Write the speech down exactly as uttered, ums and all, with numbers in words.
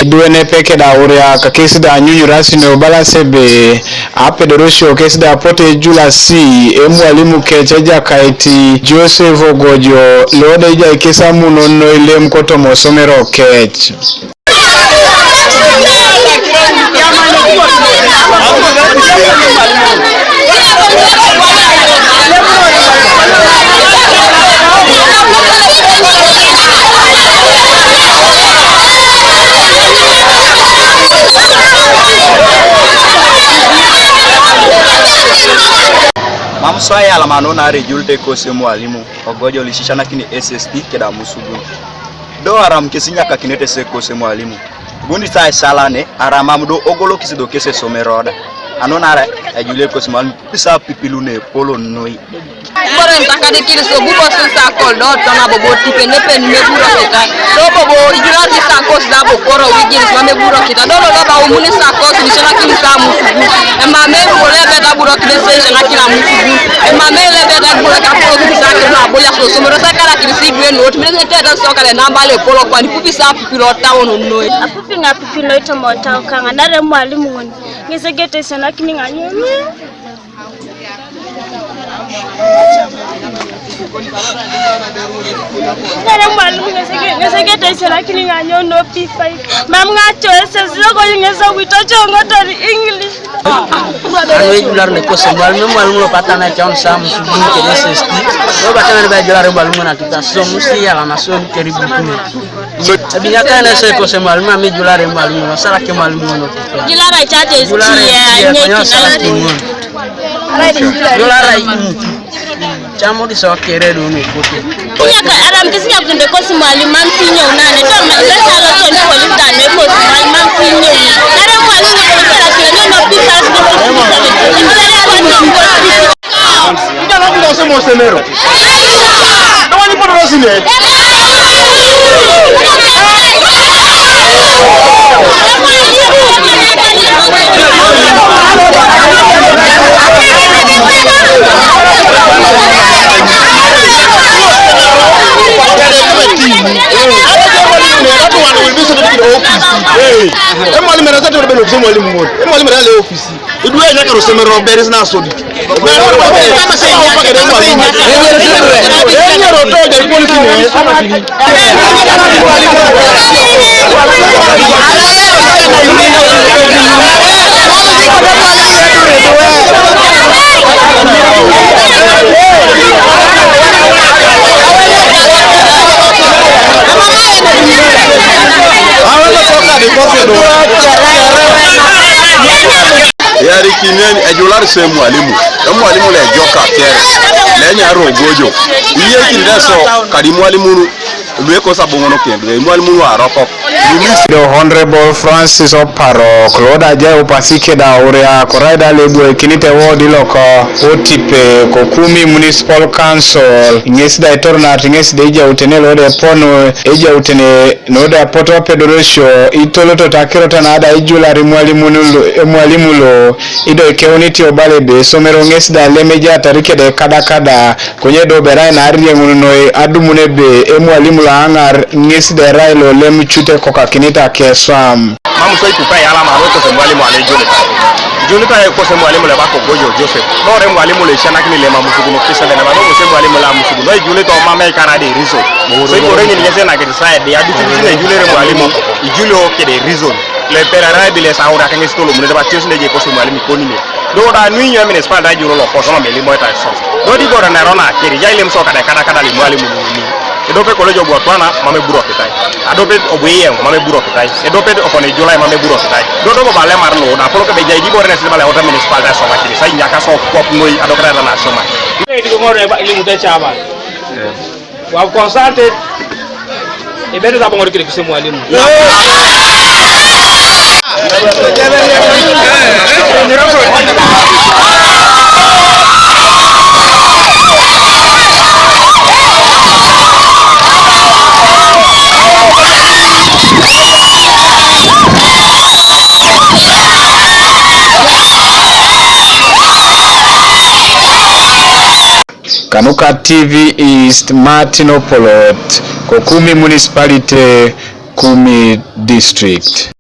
Duene peke da uria ka kesi da nyunyu rasi no balase be apedorosio kesi da pote julasi emwalimu keche jakaiti Joseph Ogojo lode ja ikesa muno no ilem kotomo somero kech. Mam so ayalama no na rejul te kose mwalimu Ogojo lishisha na kini S S T keda musugun. Do aram kesi nyaka kinete se kose mwalimu. Gundi sa esalane aramam do ogolo kisi do kese some roda. Ano nara ejule kose mwalimu pisa pipilu ne polo noi. Bore ntaka de kiri so bubo sun sa kol do tona bobo tipe ne pen me buro kita. Do bobo ijura di sa kos da bo koro wigin so me buro kita. Do lo lo ba umuni sa kos ni shana kini sa musugu. E ma me buro le be da buro kini se shana kini musugu. E ma me le be da buro ka polo kini sa kini na boya so so me ro sa kala kini si gwe no. Tumi ne te da so kala na bale polo kwa ni kupi sa pipilu ta ono noi. Apupi nga pipi no ito monta okanga. Nare mwalimu woni. Ngese gete shana kini nga nyoni. Ngare mwalimu ngese ge-, ngese gete shana kini nga nyo no P five. Mam nga cho S S T ko ngese wito cho ngoto ni English. Ano e jular ne kose mwalimu, mwalimu lo patana cha on sam su ke S S T. Lo patana ba jular mwalimu na kita so musi ya la na so keri buku. Abinya kana se kose mwalimu, ami jular mwalimu, sara ke mwalimu no. Jular a chate. Jular ya, ne ko sara ke. Jular ai. Chamo di so kere do ne kote. Iya ka aram kisi ya kunde kosi mwalimu, mam sinyo na ne to ma le sala to ne ko lita ne kosi mwalimu, mam sinyo. Aram mwalimu ko sala ke no no pisa. Ija na kundo se mo semero. Dawani poto rosine. Hey, e mwalimu era tatu belo ofisi mwalimu mo. E mwalimu era le ofisi. Idu e nyaka ro semero beres na sodi. Yari kinen e jular se mwalimu. E mwalimu le joka kere. Le nya ro gojo. Iye kinde so kadi mwalimu nu. Lwe ko sabongono kendo. E mwalimu nu aroko. The Honorable Francis Oparok, Lord Ajay Opasike da uria, koraida lebu ekinite ward iloko, Otipe, Kokumi Municipal Council, ngesi da itornat, ngesi da ija utene Lord Epono, ija utene Noda poto pedorosio itoloto takirota nada ijulari mwalimu nulo, mwalimu lo ido ikeuniti obale be somero ngesi da lemeja tarike de kada kada kunye do berai na arire ngununoi adumune be e mwalimu la angar ngesi de rai lo lem chute koka kinita ke swam. Mamu soi kupa yala ma roko se mwalimu ale julita. Julita e kose mwalimu le bako gojo Joseph. No re mwalimu le shana kini le mamusugu no kisa de na ba no se mwalimu la musugu. No julita o mama e kara de riso. Soi kore ni ngese na kiti sa de adu kiti ne jule re mwalimu. Ijule o kede reason. Le pera ra bile sa ora kange stolo mune ba tios ne je kose mwalimu koni ne. Do da nui nyo mene spa da juro lo koso ma meli mo ta so. Do di bora na rona kiri ya ile mso kada kada kada le mwalimu ni. Edo pe college obu atwana mame buro kitai. Ado pe obu iye mame buro kitai. Edo pe opone July mame buro kitai. Do do ba le mar lo da polo ke be jai di bora ne sile ba le ota municipal da so ma kiri sai nyaka so kop noi ado kada na so ma. Ile di ko ngore ba ile mute chaba. We have consulted. Ibete za bongori kile kuse mwalimu. Kanuka T V East, Martin Opolot, Kokumi Municipality, Kumi District.